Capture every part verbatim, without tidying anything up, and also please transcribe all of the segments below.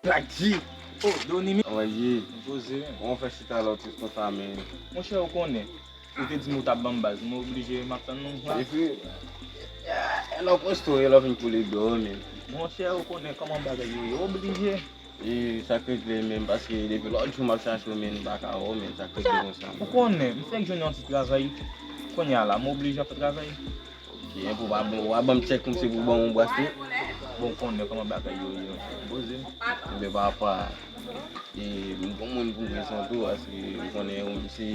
Black G. Oh, Doni, men. Kòman w ye? M poze, men. Kòman w fè chita la, w tris konsa, men? Monchè, ou konnen. Ou te di m ou t ap ban m baz. Mwen oblije, m ap tann nou la. Epi, e lè w poste w, e lè w vin koule dlo, men. Monchè, ou konnen kòman bagay yo ye. Oblije. E sa k regle, men, paske depi lòt jou m ap chache w, men, m pa ka wè w, men, sa k regle konsa, men. Ou konnen, m fèk jwenn yon ti travay. Kounye a la, m oblije ap fè travay. Gen pou w pa ban, w pa ban m tchèk kòmsi pou ban m yon bwasle. Bon, ou konnen kòman bagay yo ye, poze. Enben, papa, e, m gon moun pou m prezante w, paske m konnen ou se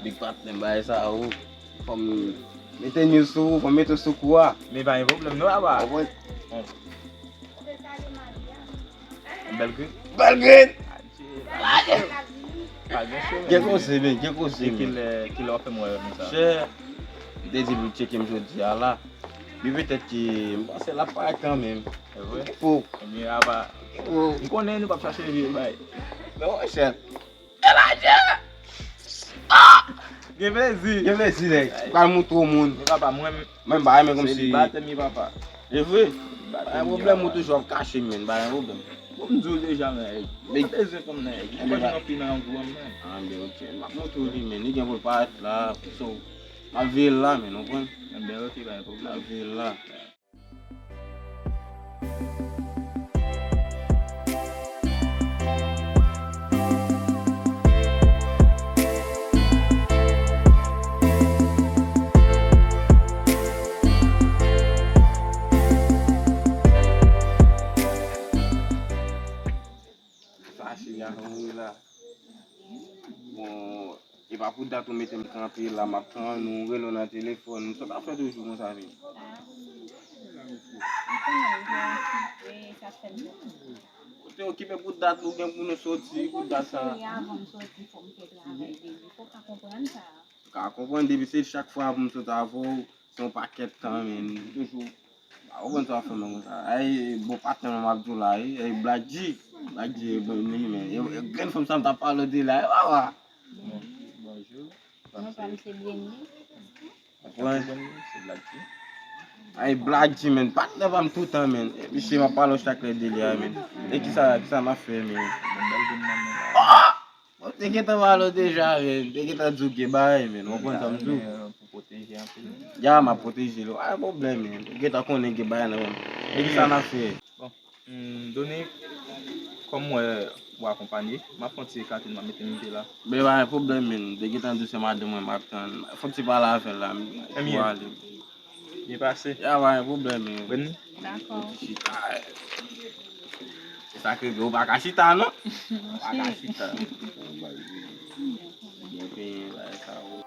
big patnè m bagay sa, ou. Fò m mete news sou ou, fò m mete w sou kou a. Men pa gen pwoblèm, non, papa. Ou konprann? Bon. Bèl grenn. Bèl grenn! Pa gen koze, men, gen koze, men. Kilè, kilè w ap fè m wè konsa? Chè, m te di l pou l tcheke m jodi a la. Men petèt ke m panse l ap parèt kanmenm. Se vre? Fo. Ebyen, apa. Fo. M konnen nou p ap chache vye bay. Non, chè. Gen plezi. Gen plezi, nèg. Pral moutre w moun. Men papa, mwen, mwen m pa renmen kòmsi selibatè, men papa. E vre? Selibatè, men papa. Pa gen pwoblèm, ou toujou ap kache, men, pa gen pwoblèm. Bon, m di w deja, men, men bezwen fanm nan, men. Mwen pa jwenn anpil nan yon gwoup, men. Ah, men ok. M ap moutre w li, men. Li gen pou l parèt la, so, m ap veye l la, men, ou konprann? Enben, ok, pa gen pwoblèm. M ap veye l la. Sa se gason wi la. Bon, e pa pou dat ou mete m kanpe la, m ap tann ou, rele w nan telefòn. Sa w t ap fè toujou konsa, men? Ah, m konnen w okipe, sa fè m kontan. Ou te okipe pou dat, nou gen pou nou soti, pou dat sa. Cheri, avan m soti, fò m fè travay depi. Fò w ka konprann sa. Ou ka konprann depi se chak fwa pou m sot avè w, se yon pakèt tan, men. Toujou. Ou konn sa w ap fè mwen konsa. Ay, bon patnè mwen m ap di w la, wi. Ay, Black G. Black G, bon, men, men. E, e, grenn fanm sa m t ap pale w de la, wi, papa. Bon, bonjou. Non pa m se Brandy. Ou konprann? Brandy, se Black G. Ay, Black G, men. Patnè pa m toutan, men. Epi se m ap pale w chak lè de li a, men. E kisa, kisa n ap fè, men? Bon, bèl grenn nan men la. Bon, te gentan pale w deja, men. Te gentan di w gen bagay, men. Ou konprann sa m di w? Men, pou pwoteje anpil. Ya, m ap pwoteje l. Pa gen pwoblèm, men. Te gentan konnen gen bagay nan men m. E kisa n ap fè? Bon, hmm, Doni, kòm m wè w akonpanye, m ap fè yon ti ekate, m ap mete m pye la. Men pa gen pwoblèm, men. Te gentan di w se madanm mwen m ap tann. Fò m ti pale avè l la, m pou ale. Byen pase. Ya, pa gen pwoblèm, men. Brandy? Dakò. Ti chita. Se sa k rive, ou pa ka chita, non? Ou pa ka chita. Byen penyen, bagay sa yo.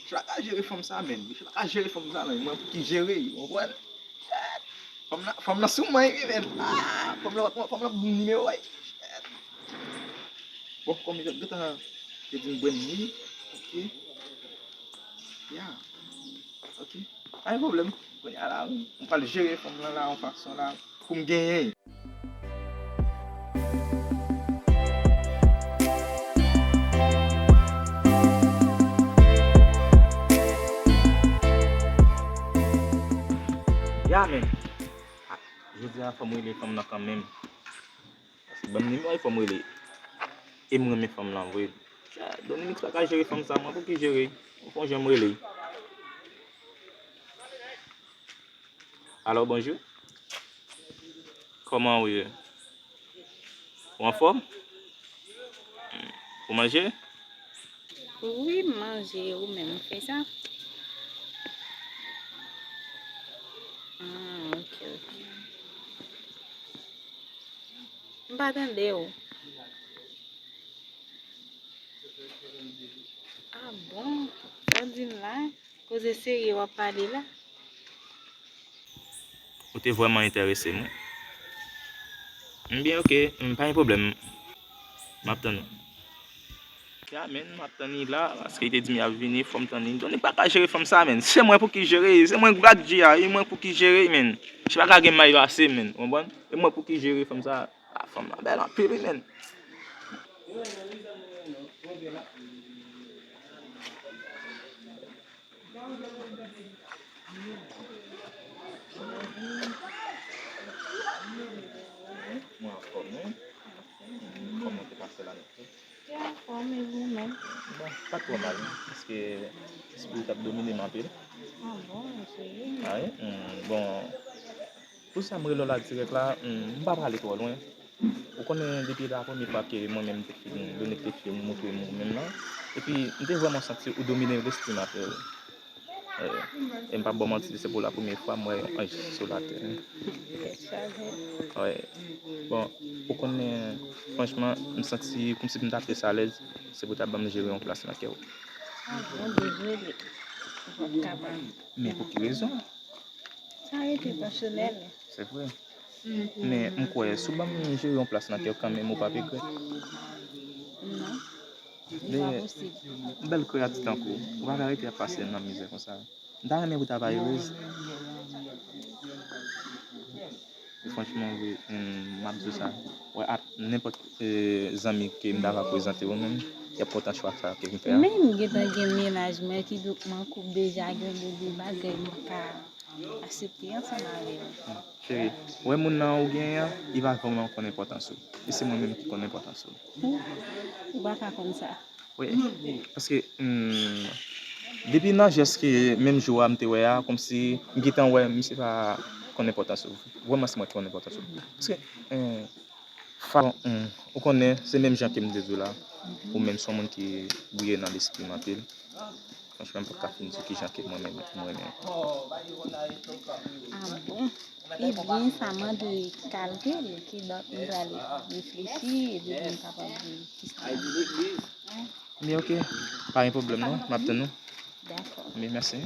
Misye pa ka jere fanm sa, menn. Misye pa ka jere fanm sa, menn. Mwen pou ki jere, ou konprann? Fanm nan, fanm nan sou mwen, wi, menn. Ah, fanm nan, fanm nan bon nimewo, wi. Bon, kòm yo gentan te di m Brandy, ok. Ya. Ok. Pa gen pwoblèm. Kounye a la, m pral jere fanm nan la yon fason la pou m genyen. Ya, menn. Ah, jodi a fò m rele fanm nan kanmenm. Paske ban m nimewo l, fò m rele. E m renmen fanm lan vre. Donimix pa ka jere fanm sa, mwen pou ki jere? Ou fè yon jan m rele. Alo, bonjou. Kòman ou ye? Ou anfòm? Ou manje? Wi, m manje, ou menm, ou fè sa? Ah, ok, ok. M pa tande w. Ah bon? Sa w di m la? Koze serye w ap pale la? Ou te vrèman enterese m, wi. M byen, oke, m pa gen pwoblèm. M ap tann ou. Ya, men, m ap tann li la, paske li te di m y ap vini, fò m tann li. Donk, nèg pa ka jere fanm sa, men. Se mwen pou ki jere, se mwen Black G a, e mwen pou ki jere, men. Se pa ka gen may pase, men. Ou konprann? E mwen pou ki jere fanm sa. A, fanm nan bèl anpil, wi, men. Mwen anfòm, wi. Kòman te pase la nèt tou? Te anfòm, e ou menm? Bon, pa twò mal, non, paske espri w t ap domine m anpil. A bon, serye? A wi? Hmm, bon, pou sa m rele w la dirèk la, hmm, m pa prale twò lwen. Ou konnen depi la premye fwa ke mwen menm te fin, Donick te fin montre m ou menm nan. Epi m te vrèman santi ou domine lespri m apre. E, e m p ap ba w manti, se pou la premye fwa m wè yon anj sou latè. Tèt chaje. Wi. Bon, ou konnen, franchman, m santi kòmsi m ta plis alèz, se pou w ta ban m jere yon plas nan kè w. A bon, dezole. Ou p ap ka ban m. Men pou ki rezon? Sa rete pèsonèl. Se vre. Men m kwè, si w ban m jere yon plas nan kè w kanmenm, ou p ap regrèt. Non. Li pa posib. Bèl kreyati tankou w, ou pa ka rete ap pase nan mizè konsa. M ta renmen pou w ta va erez. E franchman, vre, m, m ap di w sa. Wè, ak nenpòt, e, zanmi ke m ta va prezante w menm, y ap kontan chwa sa ke m fè a. Men m gentan gen mennaj mwen, kidonk mwen an koup deja, gen de, de bagay mwen ka aksepte ansanm avè w. Cheri, wè moun nan ou genyen an, li pa vrèman konn enpòtans ou. E se mwen menm ki konn enpòtans ou. Ou, ou pa ka konn sa. Wi, paske, hmm, depi nan jès ke menm jou a m te wè a, kòmsi m gentan wè misye pa konn enpòtans ou. Vrèman, se mwen ki konn enpòtans ou. Paske, hmm, fa-, hmm, ou konnen, se menm jan ke m te di w la, ou menm se yon moun ki briye nan lespri m anpil. Franchman, m pa ka fin di w kijan ke mwen menm, mwen renmen. A bon? Ebyen, sa mande kalte l, kidonk m pral reflechi, epi pou m kapab di w kisa. Men oke, pa gen pwoblèm non, m ap tann ou. Dakò. Men mèsi.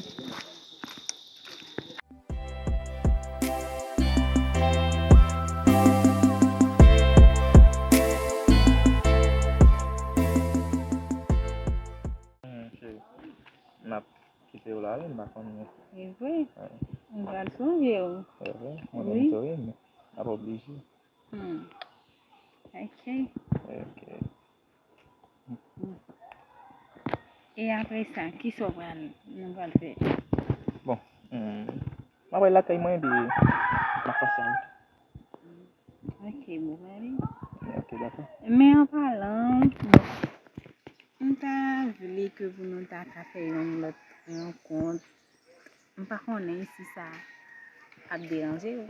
Hmm, cheri. M ap kite w la, wi, m pa konnen. E vre? Wi. M pral sonje w. E vre? Mwen menm tou, wi, men m ap oblije. Hmm. Ok. Ok. Hmm. E apre sa, kisa w pral, nou pral fè? Bon, hmm, m ap al lakay mwen, epi m ap pase a. Ok, bon, prale. Ok, dakò. Men an palan, bon, m ta vle ke pou nou ta ka fè yon lòt rankont. M pa konnen si sa ap deranje w.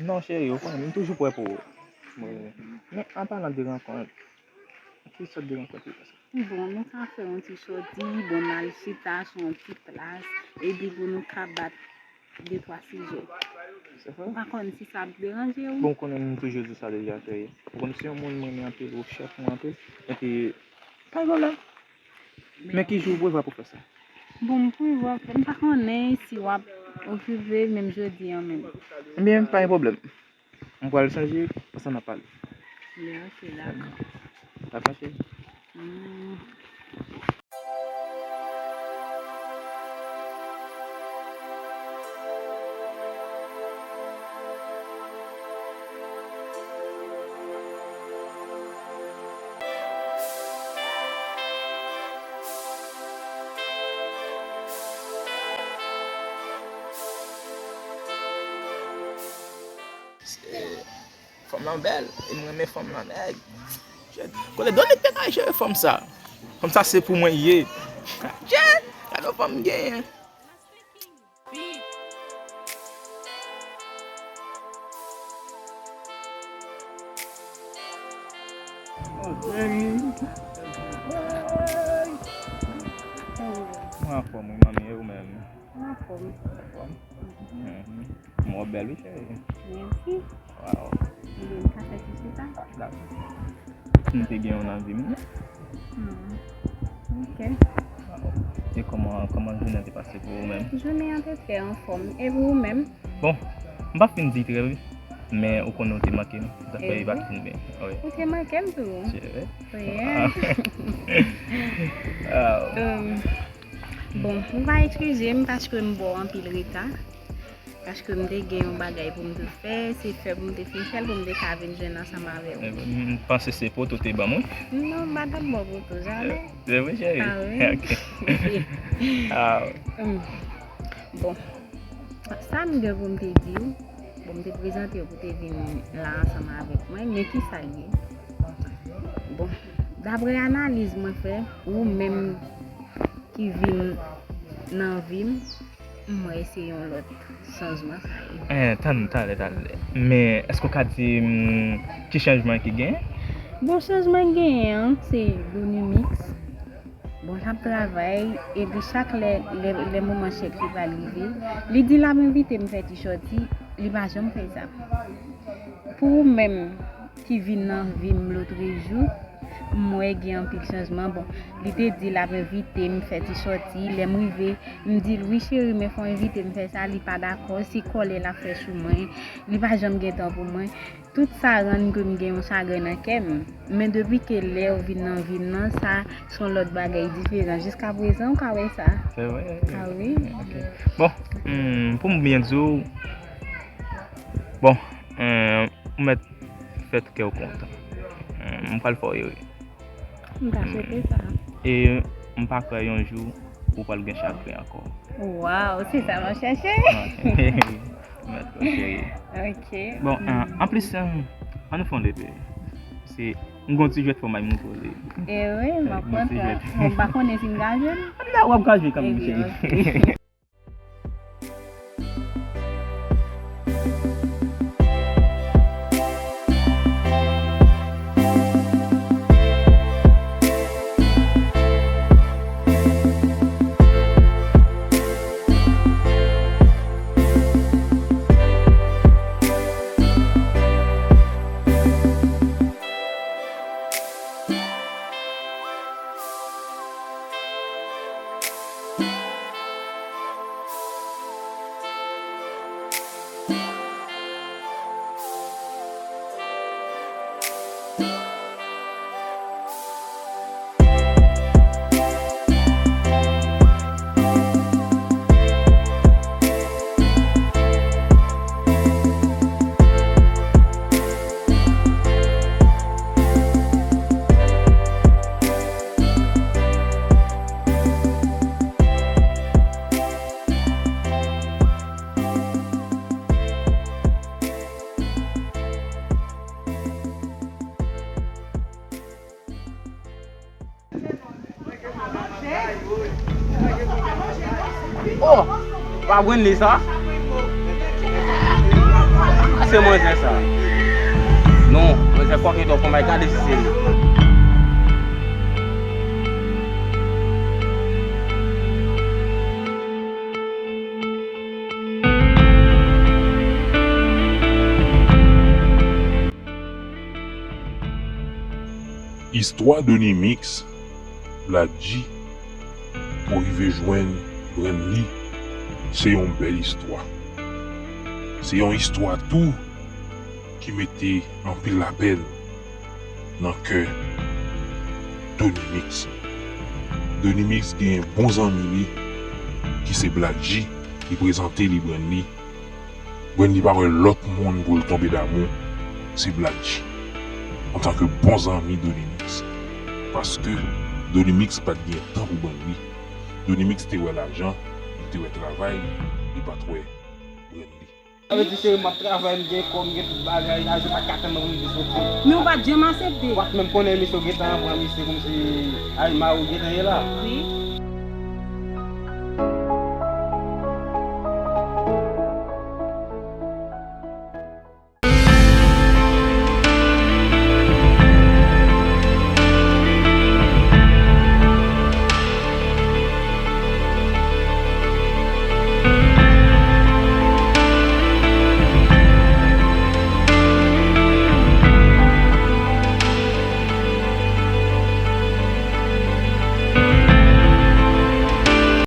Non, cheri, ou konnen, m toujou prè pou ou. Wi. Men an palan de rankont, ki sòt de rankont ou panse? Bon, nou ka fè yon ti sòti, bon, n al chita sou yon ti plas, epi pou nou ka bat de twa sijè. Se vre? M pa konn si sa ap deranje w. Bon, ou konnen m toujou di w sa deja, cheri. Ou konn se yon moun mwen renmen anpil, ou chèf mwen anpil. Epi, pa gen pwoblèm. Men ki jou ou prevwa pou fè sa? Bon, m prevwa, m pa konnen si w ap okipe menm jodi a menm. Ebyen, pa gen pwoblèm. M pral chanje, konsa n a pale. Mèsi, dakò. Dakò, cheri. Hmm. Fanm lan bèl, e m renmen fanm lan, nèg. Kote Donick te ka jere fanm sa? Fanm sa se pou mwen ye. Gad yon fanm m genyen. Mwen anfòm, wi, manmi, e ou menm? Mwen anfòm. Anfòm? Mhm. Mwen bèl, wi, cheri. Mèsi. Waw. Ebyen, m ka fè ti chita? Ah, dakò. M te gen yon nan vi m. Hmm. Ok. E kòman, kòman jounen an te pase pou ou menm? Jounen an te trè anfòm. E pou ou menm? Bon, M p ap fin di trè wi, men ou konnen ou te manke m. Zafè yo pa t fin byen. Wi. Ou te manke m tou. Se vre? Wi. Ah. Bon, ou va eskize m paske m ba w anpil reta. Paske m te gen yon bagay pou m te fè, se fè pou m te fin fè l pou m te ka vin jwenn ansanm avè w. M panse se poto w te ban mwen. Non, m pa t ap ba w poto, jamè. Se vre, cheri? Ah wi. Ok. Ah. Bon, sa m gen pou m te di w, bon, m te prezante w pou te vin la ansanm avèk mwen, men ki sa l ye? Bon, daprè analiz mwen fè, ou menm ki vin nan vi m, m wè se yon lòt chanjman sa ye. Eh, tann, talè, talè. Men, èske w ka di m ki chanjman ki genyen? Bon, chanjman genyen an, se Donimix. Bon, l ap travay, epi chak lè, lè, lè moman chèk li pral rive, li di l ap envite m fè ti sòti, li pa janm fè sa. Pou ou menm ki vin nan vi m lotrejou, m wè gen anpil chanjman. Bon, li te di l ap envite m fè ti sòti, lè m rive, m di l, "Wi, cheri, men fò w envite m fè sa," li pa dakò, se kòlè l ap fè sou mwen, li pa janm gen tan pou mwen. Tout sa rann ke m gen yon chagren nan kè m. Men depi ke lè w vin nan vi m nan, sa se yon lòt bagay diferan. Jiskaprezan, ou ka wè sa. Se vre? Ah wi. Ok. Bon, hmm, pou m byen di w, bon, hmm, ou mèt fè kè w kontan. Hmm, m pral fè w ere. M ta swete sa. E m pa kwè yon jou ou pral gen chagren ankò. Waw, se sa m ap chèche. Ok. Mèt, ok. Ok. Bon, eh, anplis, eh, ann nou fè yon leve. Se, m gon ti jwèt fò m bay moun poze. E wi, m ap kontan. Bon, m pa konnen si m ka jwe l. Ann la, w ap ka jwe kanmenm, cheri. Ok. Oh! Pa Brenly sa? Se manzè sa. Non, manzè kòkenn twòp, konbay, gade si se li. Istwa Donimix, Black G, pou rive jwenn Brenly, se yon bèl istwa. Se yon istwa tou ki mete anpil lapèn nan kè Donimix. Donimix gen bon zanmi li ki se Black G, li prezante li Brenly. Brenly pa wè lòt moun pou l tonbe damou, se Black G, antanke bon zanmi Donimix. Paske Donimix pa t gen tan pou Brenly. Donimix te wè lajan, li te wè travay, li pa t wè Brenly. Sa vle di, cheri, m ap travay, m gen kò, m gen tout bagay, lajan pa t ka tann mwen pou m vin soti. Men ou pa t janm aksepte. Ou pa t menm konnen misye, w gentan pran misye kòmsi, ay, mari w gentan ye la. Wi.